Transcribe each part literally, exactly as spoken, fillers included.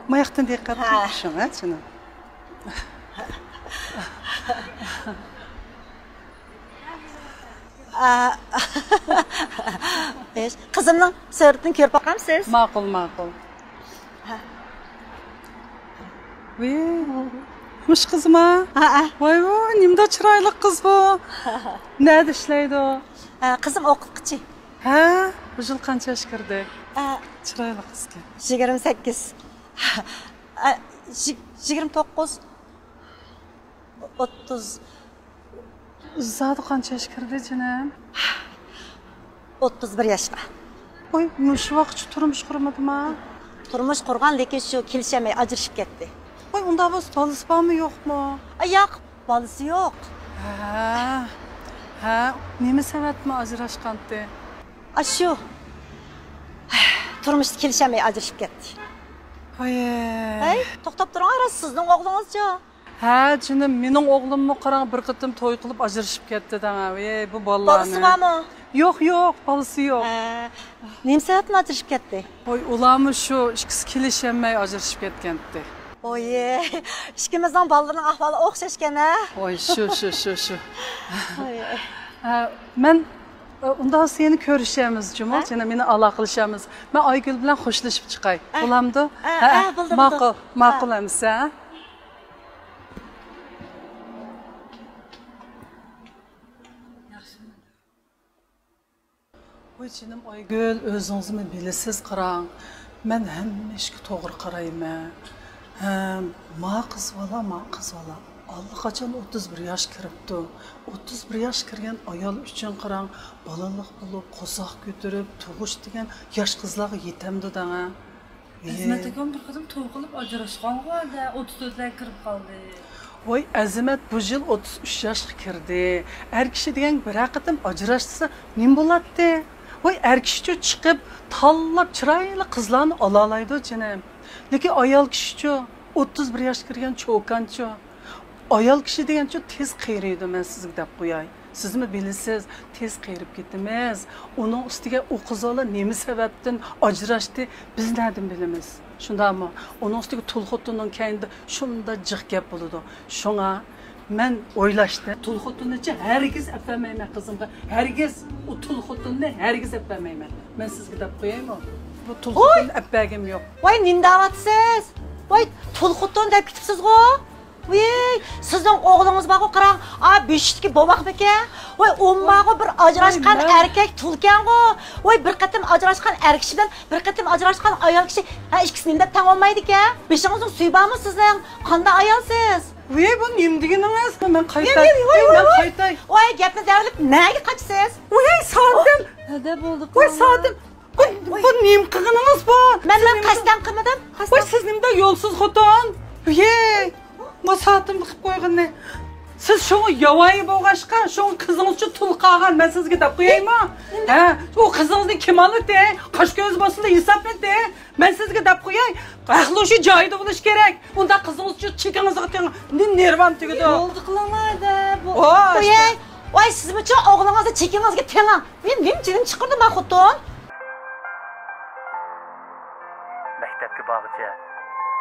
ماياقتىن دىققەت قىلىپ چۈشۈڭ، ھە، جېنىم. ئا، قىزىمنىڭ سۈرىتىنى كۆرۈپ باقامسىز؟ ماقۇل، ماقۇل. ۋىي، مۇشۇ قىزما؟ ھە، ھە. ۋاي، ۋۇ، نېمىنداق چىرايلىق قىز بۇ. نەدە ئىشلەيدۇ؟ ھە، قىزىم ئوقۇتقۇچى. ھە، بۇ يىل قانچە ياش كىردى؟ ھە. چىرايلىق قىزكەن. يىگىرمە سەككىز. ھە، يىگ-، يىگىرمە توققۇز. ئوتتۇز. زادى قانچە ياش كىردى، جېنىم؟ ئوتتۇز بىر ياشقا. ۋاي، مۇشۇ ۋاقىتچە تۇرمۇش قۇرمىدىما؟ تۇرمۇش قۇرغان، لېكىن شۇ كېلىشەلمەي ئاجرىشىپ كەتتى. ۋاي، ئۇنداق بولسا بالىسى بارمۇ، يوقمۇ؟ ئا، ياق، بالىسى يوق. ھە، ھە، نېمە سەۋەبتىن ئاجراشقانتى؟ ئا، شۇ. تۇرمۇشتا كېلىشەلمەي ئاجرىشىپ كەتتى. ھاي. ھەي، توختاپ تۇرۇڭ، راست سىزنىڭ ئوغلىڭىزچۇ؟ ھە، جېنىم، مېنىڭ ئوغلۇممۇ قاراڭ، بىر قېتىم توي قىلىپ ئاجرىشىپ كەتتى دەڭ. ۋەي، بۇ بالىلارنى. بالىسى بارمۇ؟ يوق، يوق، بالىسى يوق. ھە. نېمە سەۋەبتىن ئاجرىشىپ كەتتى؟ ۋاي، ئۇلارمۇ شۇ ئىككىسى كېلىشەلمەي ئاجرىشىپ كەتكەنتى. ۋوي، ئىككىمىزنىڭ بالىلىرىنىڭ ئەھۋالى ئوخشاشكەن ھە؟ ۋاي، شۇ، شۇ، شۇ، شۇ. ۋوي. ھە، مەن، ئۇنداق سېنى كۆرۈشەمىز جۇمۇ، ھە؟ سېنى، مېنى ئالاقىلىشەمىز. مەن ئايگۈل بىلەن خوشلىشىپ چىقاي. ھە. بولامدۇ؟ ھە، ھە، ھە، بولدى، بولدى. ماقۇل، ھە. ماقۇل ئەمىسە. ۋاي جېنىم ئايگۈل، ئۆزىڭىزمۇ بىلىسىز، قاراڭ، مەن ھەممە ئىشكە توغرا قارايمەن. ھەم، ما قىز بالا، ما قىز بالا. ئاللىقاچان ئوتتۇز بىر ياش كىرىپتۇ. ئوتتۇز بىر ياش كىرگەن ئايال ئۈچۈن، قاراڭ، بالىلىق بولۇپ، قورساق كۆتۈرۈپ، تۇغۇش دېگەن ياش قىزلارغا يېتەمدۇ دەڭە. ئەزىمەت ئاكام بىر قېتىم توي قىلىپ ئاجراشقانغۇ، ھەدە، ئوتتۇز تۆتلەرگە كىرىپ قالدى. ۋاي، ئەزىمەت بۇ يىل ئوتتۇز ئۈچ ياشقا كىردى. ئەر كىشى دېگەن بىرەر قېتىم ئاجراشسا نېمە بولاتتى؟ ۋاي، ئەر كىشىچۇ چىقىپ، تاللاپ چىرايلىق قىزلارنى ئالالايدۇ، جېنىم. لېكىن ئايال كىشىچۇ، ئوتتۇز بىر ياشقا كىرگەن چوكانچۇ. ئايال كىشى دېگەنچۇ تېز قېرىيدۇ، مەن سىزگە دەپ قوياي. سىزمۇ بىلىسىز، تېز قېرىپ كېتىمىز. ئۇنىڭ ئۈستىگە ئۇ قىز بالا نېمە سەۋەبتىن ئاجراشتى، بىز نەدىن بىلىمىز؟ شۇنداقمۇ؟ ئۇنىڭ ئۈستىگە تۇل خوتۇننىڭ كەينىدە شۇنداق جىق گەپ بولىدۇ. شۇڭا مەن ئويلاشتىم. تۇل خوتۇننىچە ھەرگىز ئەپەرمەيمەن قىزىمغا. ھەرگىز ئۇ تۇل خوتۇننى ھەرگىز ئەپەرمەيمەن. مەن سىزگە دەپ قويايمۇ؟ بۇ تۇل خوتۇننى ئەپەرگۈم يوق. ۋاي، نېمە دەۋاتىسىز؟ ۋاي، تۇل خوتۇن دەپ كېتىپسىزغۇ؟ ۋىي، سىزنىڭ ئوغلىڭىز بارغۇ، قاراڭ، ئا، بېشىدىكى بوۋاقمىكەن؟ ۋاي، ئۇمماغۇ بىر ئاجراشقان ئەركەك تۇلكەنغۇ. ۋاي، بىر قېتىم ئاجراشقان ئەر كىشى بىلەن بىر قېتىم ئاجراشقان ئايال كىشى، ھە، ئىككىسى نېمە دەپ تەڭ بولمايدىكەن؟ بېشىڭىزنىڭ سۈيى بارمۇ سىزنىڭ؟ قانداق ئايالسىز؟ ۋىي، بۇ نېمە دېگىنىڭىز؟ مەن قايتاي. ۋىي، ۋىي، ۋىي، ۋىي، مەن قايتاي. ۋاي، گەپنى دەۋېلىپ نەگە قاچىسىز؟ ۋىي، سادىم. نېمە بولدى؟ ۋىي، سادىم. بۇ، بۇ نېمە قىلغىنىڭىز بۇ؟ مەن، مەن قەستەن قىلمىدىم. ۋاي، سىز نېمىنداق يولسىز خوتۇن؟ ھېي، ما سائىتىمنى قىپ قويغىنى. سىز شۇڭا ياۋايى بولغاچقا، شۇڭا قىزىڭىزچۇ تۇل قالغان، مەن سىزگە دەپ قويايمۇ؟ ھە؟ ئۇ قىزىڭىزنى كىم ئالىدى؟ قاش كۆزى بولسىلا ھېسابلىدى. مەن سىزگە دەپ قوياي، ئەقلى ھوشى جايىدا بولۇشى كېرەك. ئۇنداق قىزىڭىزچۇ چېكىڭىزغا تېڭىڭ. نېرۋام تۈگىدۇ. بولدى قىلىڭلار ھەدە، بۇ. قوياي. ۋاي، سىزمۇچۇ ئوغلىڭىزنى چېكىڭىزگە تېڭىڭ. مېنى نېمە جېنىم چىقىردى ما خوتۇن؟ مەكتەپكە بارغۇچە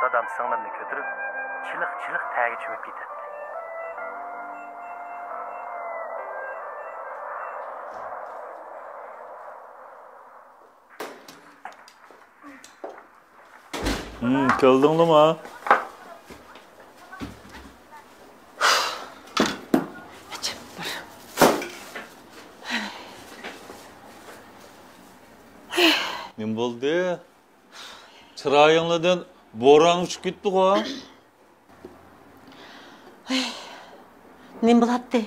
دادام سىڭلىمنى كۆتۈرۈپ، چىلىق-چىلىق تەرگە چۆمۈپ كېتەتتى. ھىم، كەلدىڭلىما؟ نېمە بولدى؟ چىرايىڭلاردىن بوران ئۇچۇپ كېتىپتىغۇ؟ ھەي، نېمە بولاتتى؟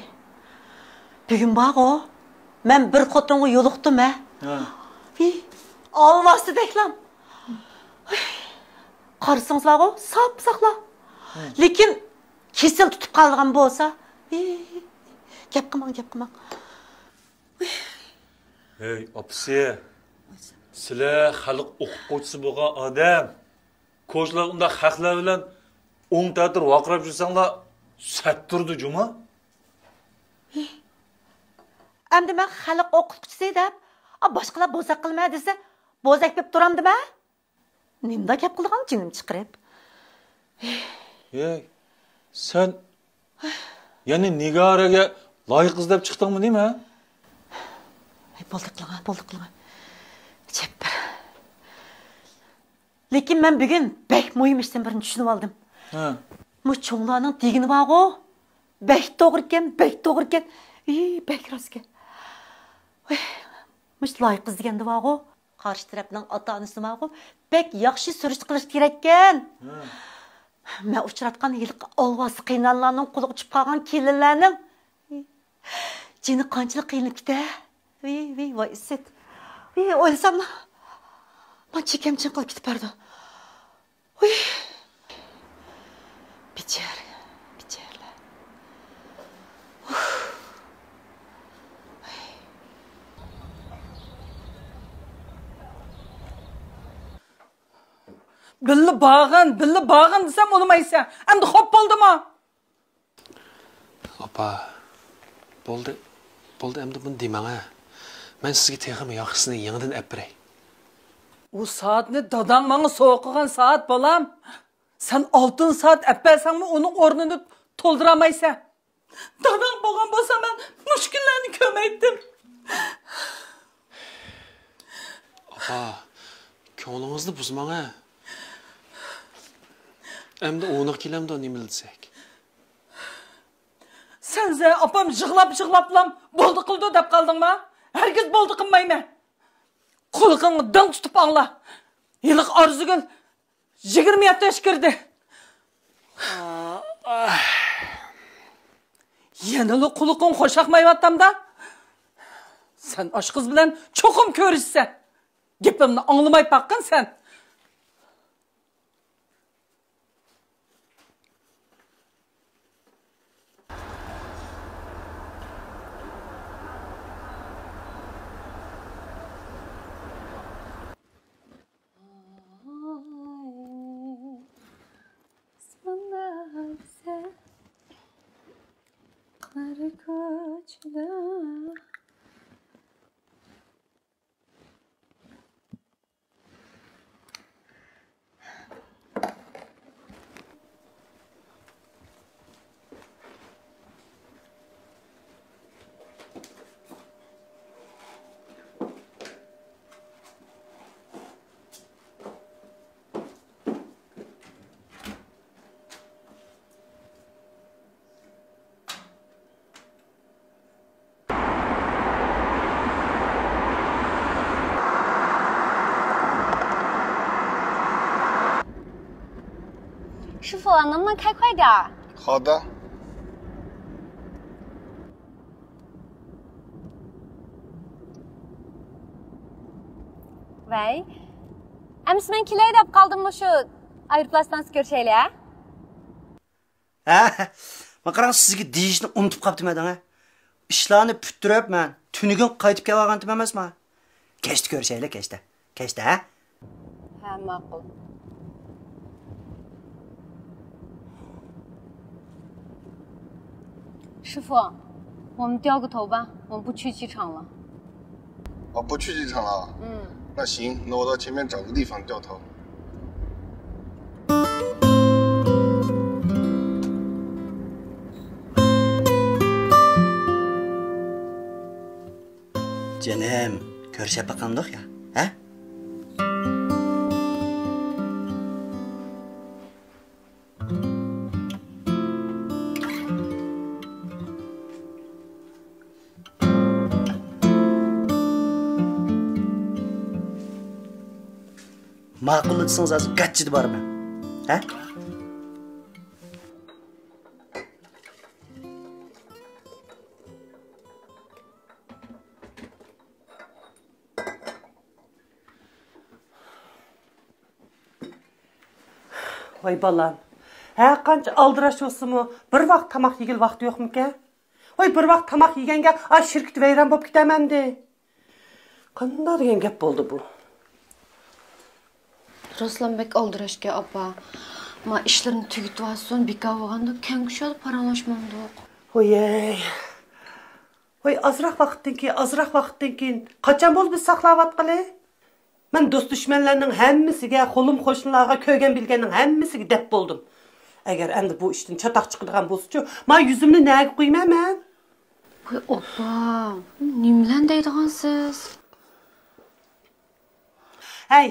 بۈگۈن بارغۇ، مەن بىر خوتۇنغا يولۇقتۇم ھە. ھە. ھى، ئالۋاستىدەكلام. ھەي، قارىسىڭىز بارغۇ، ساپساقلا. ھە. لېكىن كېسەل تۇتۇپ قالىدىغان بولسا، ھى، گەپ قىلماڭ، گەپ قىلماڭ. ھەي، ئاپىسى، سىلەر خەلق ئوقۇتقۇچىسى بولغان ئادەم. كوچىلاردا ئۇنداق خەقلەر بىلەن ئوڭ تەتۈر ۋارقىراپ يۈرسەڭلار، سەت تۇرىدۇ جۇمۇ. ئەمدى مەن خەلق ئوقۇتقۇچىسى دەپ، ئا، باشقىلار بوزەك قىلىمەن دېسە، بوزەك بېرىپ تۇرامدىمەن؟ نېمىدا گەپ قىلىدىغان جېنىم چىقىرىپ؟ ھەي، سەن يەنە نىگارەگە لايىق ئىزدەپ چىقتىڭمۇ نېمە؟ ھەي، بولدى قىلىڭا، بولدى قىلىڭا. جەببار. لېكىن مەن بۈگۈن بەك مۇھىم ئىشتىن بىرنى چۈشىنىۋالدىم. ھە. مۇ چوڭلارنىڭ دېگىنى بارغۇ، بەك توغرىكەن، بەك توغرىكەن. ئى، بەك راستكەن. ۋاي، مۇشۇ لايىق قىز دېگەندە بارغۇ، قارشى تەرەپنىڭ ئاتا-ئانىسى بارغۇ، بەك ياخشى سۈرۈشتە قىلىش كېرەككەن. ھە. مەن ئۇچراتقان ھېلىقى ئالۋاستى قېينانىلارنىڭ قولىغا چۈشۈپ قالغان كېلىنلەرنىڭ جېنى قانچىلىك قىينىلىپ كېتە. ۋىي، ۋىي، ۋاي ئىسىت. ۋىي، ئويلىساملا، مانا چېكەم چىڭقىلىپ كېتىپ بارىدۇ. ۋىي. بىچارە، بىچارىلەر. بىللە بارغىن، بىللە بارغىن دېسەم ئۇنىمايسەن. ئەمدى خوپ بولدىمۇ؟ ئاپا، بولدى، بولدى، ئەمدى بۇنى دېمەڭە. مەن سىزگە تېخىمۇ ياخشىسىنى يېڭىدىن ئەپ بېرەي. ئۇ سائەتنى داداڭ ماڭا سوۋغا قىلغان سائەت، بالام. سەن ئالتۇن سائەت ئەپ بەرسەڭمۇ ئۇنىڭ ئورنىنى تولدۇرالمايسەن. داداڭ بولغان بولسا مەن مۇشۇ كۈنلەرنى كۆرمەيتتىم. ئاپا، كۆڭلىڭىزنى بۇزماڭە. ئەمدى ئۇنىڭ كېلەمدۇ نېمىلا دېسەك؟ سەن زە ئاپام يىغلاپ-يىغلاپلام بولدى قىلىدۇ دەپ قالدىڭما؟ ھەرگىز بولدى قىلمايمەن. قۇلىقىڭنى دىڭ تۇتۇپ ئاڭلا. ھېلىقى ئارزۇگۈل يىگىرمە يەتتە ياشقا كىردى. يەنىلا قۇلىقىڭ خۇشياقمايۋاتامدا؟ سەن ئاشۇ قىز بىلەن چوقۇم كۆرۈشىسەن. گېپىمنى ئاڭلىماي باققىن سەن. شىفو، 能不能开快点儿？好的。ۋەي، ئەمىسە مەن كېلەي دەپ قالدىممۇ شۇ ئايروپىلان ئىستانسىدا كۆرۈشەيلى، ھە؟ ھە؟ ما قاراڭ، سىزگە دېيىشنى ئۇنتۇپ قاپتىمەن دەڭە. ئىشلارنى پۈتتۈرۈپ مەن تۈنۈگۈن قايتىپ كېلىۋالغانتىم ئەمەسما؟ كەچتە كۆرۈشەيلى، كەچتە. كەچتە، ھە؟ ھە، ماقۇل. شىفو، 我们调个头吧，我们不去机场了。 哦，不去机场了啊？嗯。那行，那我到前面找个地方掉头。 جېنىم، كۆرۈشۈپ باقامدۇق يا، ھە؟ ماقۇللا دېسىڭىز، ھازىر گاچچىدا بارىمەن. ھە؟ ۋاي بالام، ھەر قانچە ئالدىراش بولسىمۇ، بىر ۋاق تاماق يېگىلى ۋاقتى يوقمىكەن؟ ۋاي، بىر ۋاق تاماق يېگەن گەپ، ئا، شىركىتى ۋەيران بولۇپ كېتەمەندى. قانداق دېگەن گەپ بولدى بۇ؟ رۇسلان بەك ئالدىراشكەن، ئاپا. ما ئىشلىرىنى تۈگىتىۋالسۇن، بىكار بولغاندا كەڭ كۇشادە پاراڭلاشمامدۇق. ۋويەي. ۋوي، ئازراق ۋاقىتتىن كېيىن، ئازراق ۋاقىتتىن كېيىن. قاچان بولدى بىز ساقلاۋاتقىلى؟ مەن دوست-دۈشمەنلەرنىڭ ھەممىسىگە، قولۇم-قوشنىلارغا، كۆرگەن-بىلگەننىڭ ھەممىسىگە دەپ بولدۇم. ئەگەر ئەمدى بۇ ئىشتىن چاتاق چىقىدىغان بولسىچۇ، ما يۈزۈمنى نەگە قويىمەن مەن؟ ۋاي ئاپا، نېمىلەن دەيدىغانسىز؟ ھەي،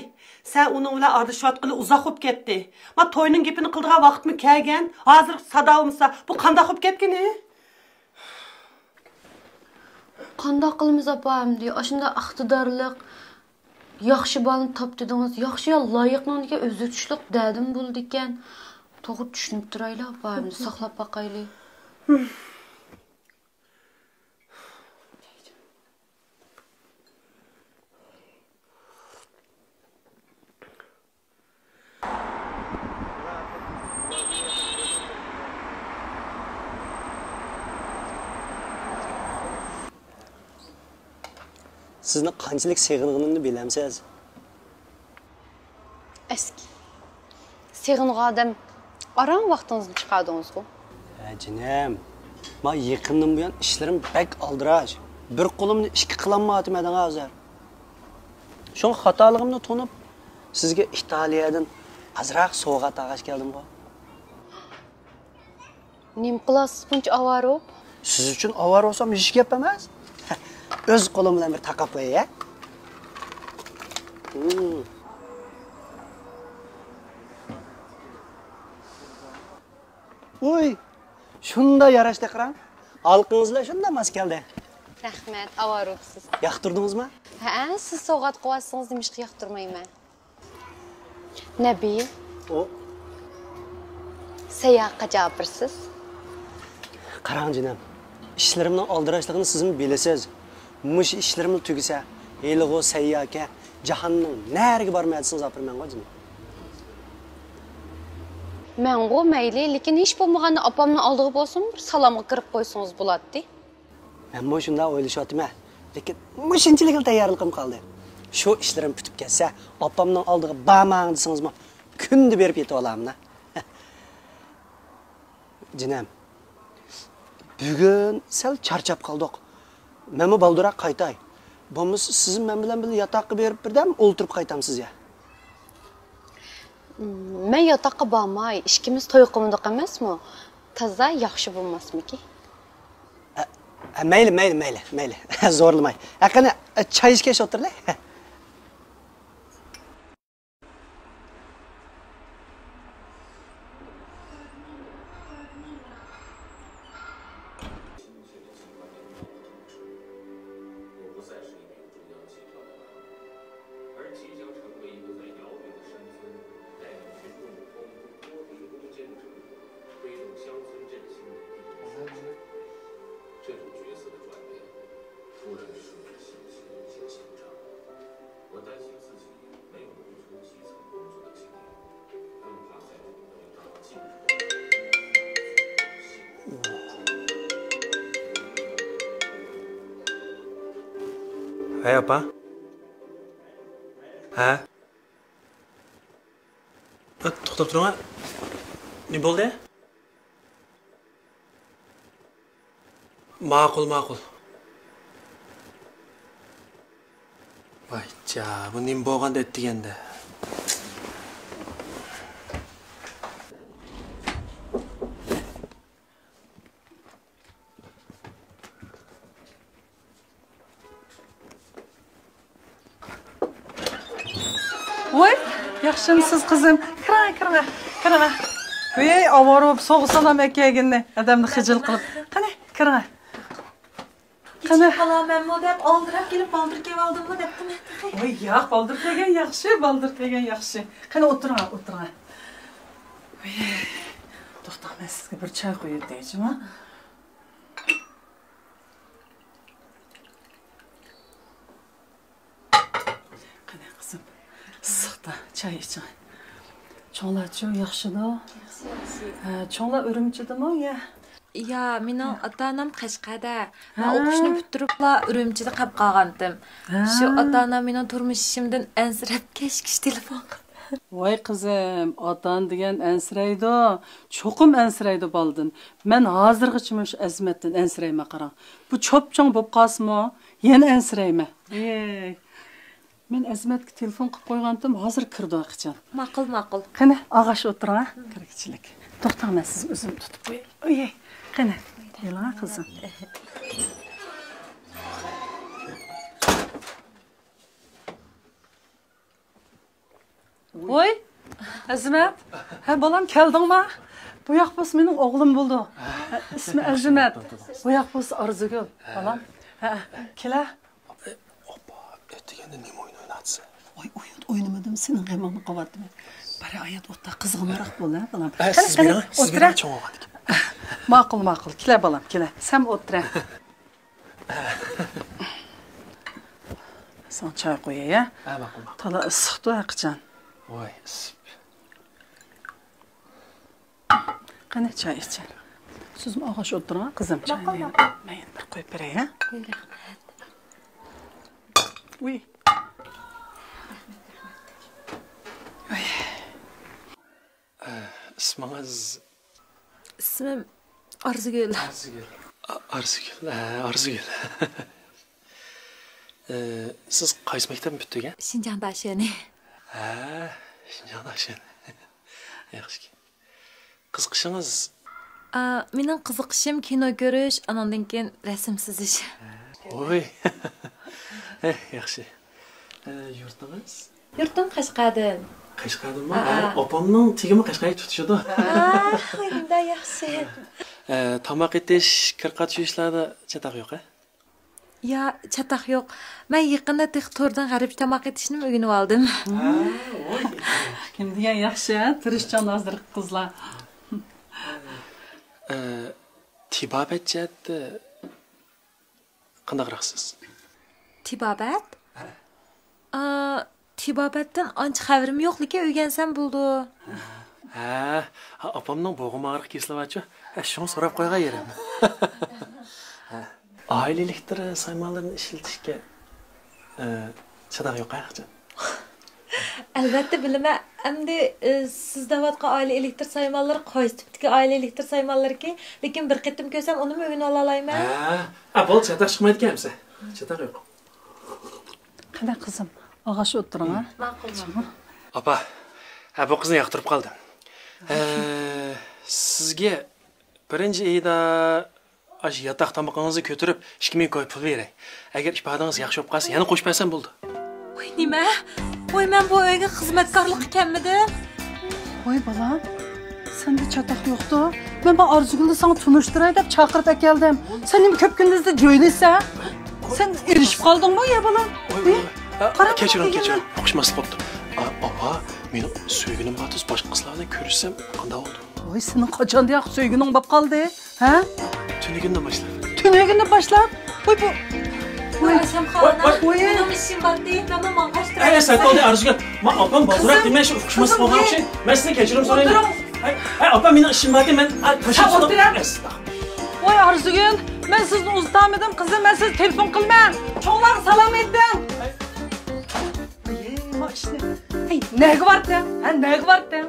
سەن ئۇنىڭ بىلەن ئارىلىشىۋاتقىلى ئۇزاق بولۇپ كەتتى. ما توينىڭ گېپىنى قىلىدىغان ۋاقىتمۇ كەلگەن. ھازىر سادا بولمىسا، بۇ قانداق بولۇپ كەتكىنى؟ قانداق قىلىمىز ئاپا ئەمدى؟ ئاشۇنداق ئىقتىدارلىق، ياخشى بالىنى تاپتىدىڭىز. ياخشى يا لايىقنىڭكى ئۆزى تۇتۇشلۇق دەدىمۇ بولىدىكەن. توغرا چۈشىنىپ تۇرايلى ئاپا ئەمدى، ساقلاپ باقايلى. سىزنى قانچىلىك سېغىنغىنىمنى بىلەمسىز؟ ئەسكى. سېغىنغان ئادەم ئاران ۋاقتىڭىزنى چىقاردىڭىزغۇ؟ ھە، جېنىم. ما يېقىندىن بۇيان ئىشلىرىم بەك ئالدىراش. بىر قولۇمنى ئىككى قىلالمايۋاتىمەن ھازىر. شۇڭا خاتالىقىمنى تونۇپ، سىزگە ئىتالىيەدىن ئازراق سوۋغات ئالغاچ كەلدىمغۇ. نېمە قىلاسىز بۇنچە ئاۋارە بولۇپ؟ سىز ئۈچۈن ئاۋارە بولسام ھېچ گەپ ئەمەس. ئۆز قولۇم بىلەن بىر تاقاپ قوياي، ھە؟ ۋۇي، شۇنداق ياراشتى قاراڭ. ھالقىڭىز بىلەن شۇنداق ماس كەلدى. رەھمەت، ئاۋارە بوپسىز. ياقتۇردىڭىزمۇ؟ ھەئە، سىز سوۋغات قىلىۋاتسىڭىز نېمىشقا ياقتۇرمايمەن؟ نەبى. ئۇ. سەيياھقا جاپىرسىز. قاراڭ جېنىم، ئىشلىرىمنىڭ ئالدىراشلىقىنى سىزمۇ بىلىسىز. مۇشۇ ئىشلىرىملا تۈگىسە، ھېلىغۇ سەيياھكە جاھاننىڭ نەرىگە بارماي دېسىڭىز ئاپىرىمەنغۇ جېنىم. مەنغۇ مەيلى، لېكىن ھېچ بولمىغاندا ئاپامنىڭ ئالدىغا بولسىمۇ بىر سالامغا كىرىپ قويسىڭىز بولاتتى. مەنمۇ شۇنداق ئويلىشىۋاتىمەن، لېكىن مۇشۇنچىلىكلا تەييارلىقىم قالدى. شۇ ئىشلىرىم پۈتۈپ كەتسە، ئاپامنىڭ ئالدىغا بارماڭ دېسىڭىزمۇ، كۈندە بېرىپ يېتىۋالامەن. جېنىم، بۈگۈن سەل چارچاپ قالدۇق. مەنمۇ بالدۇرراق قايتاي. بولمىسا سىزمۇ مەن بىلەن بىللە ياتاققا بېرىپ بىردەم ئولتۇرۇپ قايتامسىز يا؟ مەن ياتاققا بارماي، ئىككىمىز توي قىلمىدۇق ئەمەسمۇ؟ تازا ياخشى بولماسمىكى؟ ئە، ئە، مەيلى، مەيلى، مەيلى، مەيلى. زورلىماي. ئە، قېنى، ئە، چاي ئىچكەچ ئولتۇرلى. ھەي، ئاپا. ھە؟ توختاپ تۇرۇڭ. نېمە بولدى؟ ماقۇل، ماقۇل. ۋايجا، بۇ نېمە بولغان دەيدىغان دېگەندە. ۋوي، ياخشىمسىز قىزىم؟ كىرىڭە، كىرىڭە، كىرىڭە. ۋوي، ئاۋارە بولۇپ سوغۇ سالام ئەكەلگىنىنى، ئادەمنى خىجىل قىلىپ. قېنى، كىرىڭە. قېنى. كېچىكىپ قالامەنمۇ دەپ، ئالدىراپ كېلىپ بالدۇر كېلىۋالدىممۇ دەپتىمەن تېخى. ۋاي ياق، بالدۇر كەلگەن ياخشى، بالدۇر كەلگەن ياخشى. قېنى ئولتۇرۇڭ، ئولتۇرۇڭ. ۋاي، توختاڭ، مەن سىزگە بىر چاي قۇيۇۋېتەي جۇمۇ. قېنى قىزىم، ئىسسىقتا چاي ئىچىڭ. چوڭلارچۇ ياخشىدۇ؟ ياخشى، ياخشى. ھە، چوڭلار ئۈرۈمچىدىمۇ يا؟ يا، مېنىڭ ئاتا-ئانام قەشقەردە. مەن ھە. ئوقۇشنى پۈتتۈرۈپلا ئۈرۈمچىدە قاپ قالغانتىم. ھە. شۇ ئاتا-ئانام مېنىڭ تۇرمۇش ئىشىمدىن ئەنسىرەپ كەچ-كەچ تېلېفون قىلىپ. ۋاي قىزىم، ئاتا-ئانا دېگەن ئەنسىرەيدۇ، چوقۇم ئەنسىرەيدۇ بالىدىن. مەن ھازىرغىچە مۇشۇ ئەزىمەتتىن ئەنسىرەيمەن، قاراڭ. بۇ چوپچوڭ بولۇپ قالسىمۇ، يەنە ئەنسىرەيمەن. ۋىي. مەن ئەزىمەتكە تېلېفون قىلىپ قويغانتىم، ھازىر كىرىدۇ ھەقىچان. ماقۇل، ماقۇل. قېنى، ئاغاش ئولتۇرۇڭ، ھە؟ كىرگۈچىلىك. توختاڭ، مەن سىزنى ئۆزۈم تۇتۇپ قوياي. ئۆي، قېنى، ئېلىڭا قىزىم. ۋوي، ئەزىمەت. ھە، بالام، كەلدىڭما؟ بۇ ياق بولسا مېنىڭ ئوغلۇم بولىدۇ. ئىسمى ئەزىمەت. بۇ ياق بولسا ئارزۇگۈل، بالام. ھە، كېلە. ئاپا، ئەتىگەندە نېمە ئويۇن ئويناۋاتىسەن؟ ۋاي، ئويۇن ئوينىمىدىم، سېنىڭ غېمىڭنى قىلىۋاتىمەن. بارە، ھايات، ئوتتا قىزغىنراق بول، ھە، بالام. قېنى، قېنى، ئولتۇرە. ماقۇل، ماقۇل. كېلە، بالام، كېلە. سەن ئولتۇرە. ساڭا چاي قوياي، ھە؟ ھە، ماقۇل، ماقۇل. تالا ئىسسىقتۇ ھەقىچان. ۋاي، ئىسسىق. قېنى، چاي ئىچە. سىزمۇ ئاغاش ئولتۇرۇڭ، قىزىم، چاينى. ماقۇل، ماقۇل. مەن يەنە بىر قويۇپ بېرەي، ھە؟ ۋۇي. ۋۇي. ئە، ئىسمىڭىز؟ ئىسمىم ئارزۇگۈل. ئارزۇگۈل. ئا-، ئارزۇگۈل، ئە، ئارزۇگۈل. ئە، سىز قايسى مەكتەپنى پۈتتۈرگەن؟ شىنجاڭ داشۆنى. ھە، شىنجاڭ داشۆنى. ياخشى. قىزىقىشىڭىز؟ ئا، مېنىڭ قىزىقىشىم كىنو كۆرۈش، ئاناندىن كېيىن رەسىم سىزىش. ھوي. ھە، ياخشى. ئە، يۇرتىڭىز؟ يۇرتۇم قەشقەردىن. قەشقەردىنمۇ؟ ھە، ھە. ئاپامنىڭ تېگىمۇ قەشقەرگە تۇتىشىدۇ. ھە، ۋاي، نېمانداق ياخشى. ئە، تاماق ئېتىش، كىر قاچا يۇيۇشلاردا چاتاق يوق، ھە؟ يا، چاتاق يوق. مەن يېقىندا تېخى توردىن غەربچە تاماق ئېتىشنىمۇ ئۆگىنىۋالدىم. ھە، ۋاي. كىم دېگەن ياخشى، ھە؟ تىرىشچان ھازىرقى قىزلار. ئە، تېبابەت جەھەتتە قانداقراقسىز؟ تېبابەت؟ ھە. ئا، تېبابەتتىن ئانچە خەۋىرىم يوق، لېكىن ئۆگەنسەم بولىدۇ. ھە، ئاپامنىڭ بوغۇم ئاغرىقى كېسىلى بارچۇ. ھە، شۇڭا سوراپ قويغان يېرىم. ھە. ئائىلە ئېلېكتىر سايمانلىرىنى ئىشلىتىشكە، ئە، چاتاق يوق ھە، قاچان؟ ئەلۋەتتە بىلىمەن. ئەمدى، ئە، سىز دەۋاتقان ئائىلە ئېلېكتىر سايمانلىرى قايسى تىپتىكى ئائىلە ئېلېكتىر سايمانلىرىكى؟ لېكىن بىر قېتىم كۆرسەم، ئۇنىمۇ ئۆگىنىۋالالايمەن. ھە، ھە، بولدى، چاتاق چىقمايدىكەن ئەمسە. چاتاق يوق. قېنى قىزىم، ئاغاش ئولتۇرۇڭ، ھە؟ ماقۇل، ماقۇل. ئاپا، ھە، بۇ قىزنى ياقتۇرۇپ قالدىم. ھە، سىزگە بىرىنچى ئېيدا ئاشۇ ياتاق تامىقىڭىزنى كۆتۈرۈپ، ئىككى مىڭ كوي پۇل بېرەي. ئەگەر ئىپادىڭىز ياخشى بولۇپ قالسا، يەنە قوشۇپ بەرسەم بولىدۇ. ۋاي، نېمە؟ ۋاي، مەن بۇ ئۆيگە خىزمەتكارلىققا كەلمىدىم. ۋاي، بالام، سەندە چاتاق يوقتۇ. مەن بۇ ئارزۇگۈلنى ساڭا تونۇشتۇراي دەپ چاقىرىپ ئەكەلدىم. سەن نېمە كۆپ كۈندۈزدە جۆيلىسەن؟ سەن ئېرىشىپ قالدىڭمۇ يا، بالام؟ ۋاي، ۋاي، ۋاي. ئە، قاراڭ، كەچۈرۈڭ، قاراڭ، كەچۈرۈڭ. ئۇقۇشماسلىق بوپتۇ. ئا، ئاپا، مېنىڭ سۆيگىنىم بار تۇرسا، باشقا قىزلارنى كۆرۈشسەم قانداق بولىدۇ؟ ۋاي، سېنىڭ قاچاندىن سۆيگىنىڭ بولۇپ قالدى، ھە؟ تۈنۈگۈندىن باشلاپ. تۈنۈگۈندىن باشلاپ؟ ۋاي، بۇ، ۋاي، ئاچام خالا، ۋاي، ۋاي. مېنىڭ ئىشىم بارتى، مەنمۇ ماڭغاچ تۇراي. ئەي، سەت بولدى، ئارزۇگۈل. ما ئاپام بالدۇراق دېمەي، شۇ ئۇقۇشماسلىق بولغان ئوخشاي. مەن سىزدىن كەچۈرۈم سورايمەن. ئولتۇرۇڭ. ئەي، ئەي، ئاپا، مېنىڭ ئىشىم باركەن، مەن، ئا، تاشلاپ سېلىپ. ئولتۇرۇڭ. ۋاي، ئارزۇگۈل، مەن سىزنى ئۇزىتالمىدىم، قىزىم، مەن سىزگە تېلېفون قىلىمەن. چوڭلارغا سالام ئېيتىڭ. ئەي، ما ئىشنى. ئەي، نەگە بارتىڭ؟ ھە، نەگە بارتىڭ؟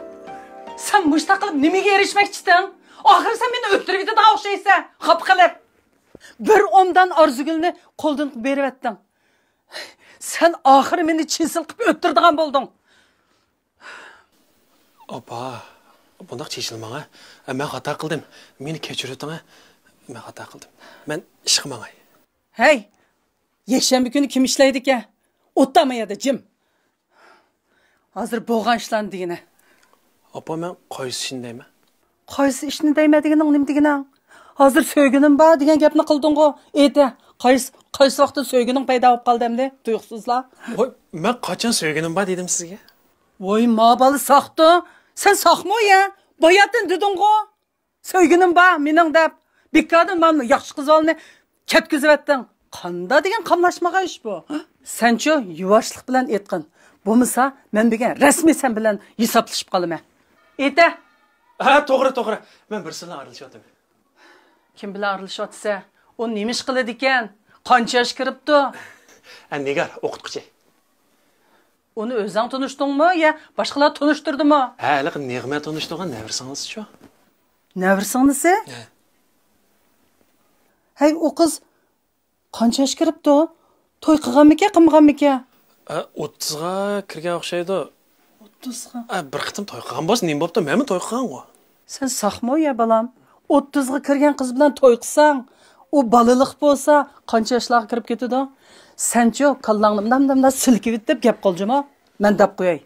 سەن مۇشۇنداق قىلىپ نېمىگە ئېرىشمەكچىتىڭ؟ ئاخىرى سەن مېنى ئۆلتۈرۈۋېتىدىغان ئوخشايسەن، خاپا قىلىپ. بىر ئومدان ئارزۇگۈلنى قولدىن بېرىۋەتتىڭ. سەن ئاخىرى مېنى چېسىل قىلىپ ئۆلتۈرىدىغان بولدۇڭ. ئاپا، بۇنداق چېچىلماڭ ھە. مەن خاتا قىلدىم. مېنى كەچۈرۈۋېتىڭ ھە. مەن خاتا قىلدىم. مەن ئىشقا ماڭاي. ھەي! يەكشەنبە كۈنى كىم ئىشلەيدىكەن؟ ئولتۇرما يەردە جىم. ھازىر بولغان ئىشلارنى دېگىنە. ئاپا، مەن قايسى ئىشنى دەيمەن؟ قايسى ئىشنى دەيمەن دېگىنىڭ نېمە دېگىنىڭ؟ ھازىر سۆيگىنىم بار دېگەن گەپنى قىلدىڭغۇ. ئېيتە، قايسى، قايسى ۋاقىتتا سۆيگىنىڭ پەيدا بولۇپ قالدى ئەمدى؟ تۇيۇقسىزلا. ۋاي، مەن قاچان سۆيگىنىم بار دېدىم سىزگە؟ ۋاي، ما بالا ساقتۇ. سەن ساقمۇ يە؟ باياتىن دېدىڭغۇ. سۆيگىنىم بار مېنىڭ دەپ، بىكاردىن مانا ياخشى قىز بالىنى كەتكۈزۈۋەتتىڭ. قاندا دېگەن قاملاشمىغان ئىش بۇ. سەنچۇ يۇۋاشلىق بىلەن ئېيتقىن. بولمىسا مەن بۈگۈن رەسمىي سەن بىلەن ھېسابلىشىپ قالىمەن. ئېيتە. ھە، توغرا، توغرا. مەن بىرسى بىلەن ئارىلىشىۋاتىمەن. كىم بىلەن ئارىلىشىۋاتىسەن؟ ئۇ نېمە ئىش قىلىدىكەن؟ قانچە ياش كىرىپتۇ؟ ھە، نىگار، ئوقۇتقۇچى. ئۇنى ئۆزۈڭ تونۇشتۇڭمۇ يا باشقىلار تونۇشتۇردىمۇ؟ ھە، ھېلىقى نېغىمە تونۇشتۇرغان نەۋرە سىڭلىسىچۇ. نەۋرە سىڭلىسى؟ ھە. ھەي، ئۇ قىز قانچە ياشقا كىرىپتۇ؟ توي قىلغانمىكەن، قىلمىغانمىكەن؟ ھە، ئوتتۇزغا كىرگەن ئوخشايدۇ. ئوتتۇزغا؟ ھە، بىر قېتىم توي قىلغان بولسا نېمە بوپتۇ؟ مەنمۇ توي قىلغانغۇ. سەن ساقمۇ يا بالام؟ ئوتتۇزغا كىرگەن قىز بىلەن توي قىلساڭ، ئۇ بالىلىق بولسا قانچە ياشلارغا كىرىپ كېتىدۇ؟ سەنچۇ كاللاڭنى مۇنداق مۇنداق سىلكىۋېتىپ گەپ قىل جۇمۇ. مەن دەپ قوياي.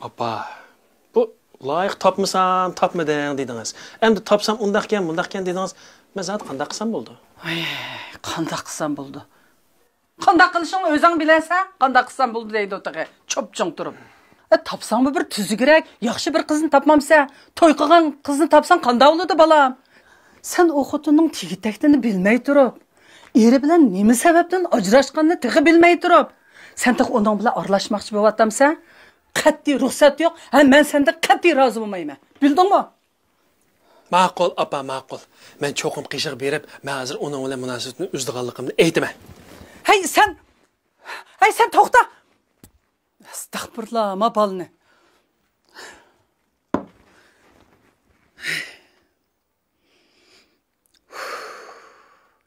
ئاپا، بۇ لايىق تاپمىسام تاپمىدىڭ دېدىڭىز. ئەمدى تاپسام ئۇنداقكەن مۇنداقكەن دېدىڭىز. مەن زادى قانداق قىلسام بولىدۇ؟ ۋاي، قانداق قىلسام بولىدۇ؟ قانداق قىلىشىڭنى ئۆزۈڭ بىلەسەن. قانداق قىلسام بولىدۇ دەيدۇ تېخى چوپچوڭ تۇرۇپ. ئە، تاپساڭمۇ بىر تۈزۈكرەك، ياخشى بىر قىزنى تاپمامسەن؟ توي قىلغان قىزنى تاپساڭ قانداق بولىدۇ بالام؟ سەن ئۇ خوتۇننىڭ تېگى-تەكتىنى بىلمەي تۇرۇپ، ئېرى بىلەن نېمە سەۋەبتىن ئاجراشقاننى تېخى بىلمەي تۇرۇپ، سەن تېخى ئۇنىڭ بىلەن ئارىلاشماقچى بولۇۋاتامسەن؟ قەتئىي رۇخسەت يوق. ھە، مەن سەندىن قەتئىي رازى بولمايمەن. بىلدىڭمۇ؟ ماقۇل ئاپا، ماقۇل. مەن چوقۇم قېشىغا بېرىپ، مەن ھازىر ئۇنىڭ بىلەن مۇناسىۋىتىمنى ئۈزىدىغانلىقىمنى ئېيتىمەن. ھەي سەن، ھەي سەن توختا. ئەستەغپۇرۇللا، ما بالىنى.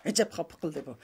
ئەجەب خاپا قىلدى بۇ.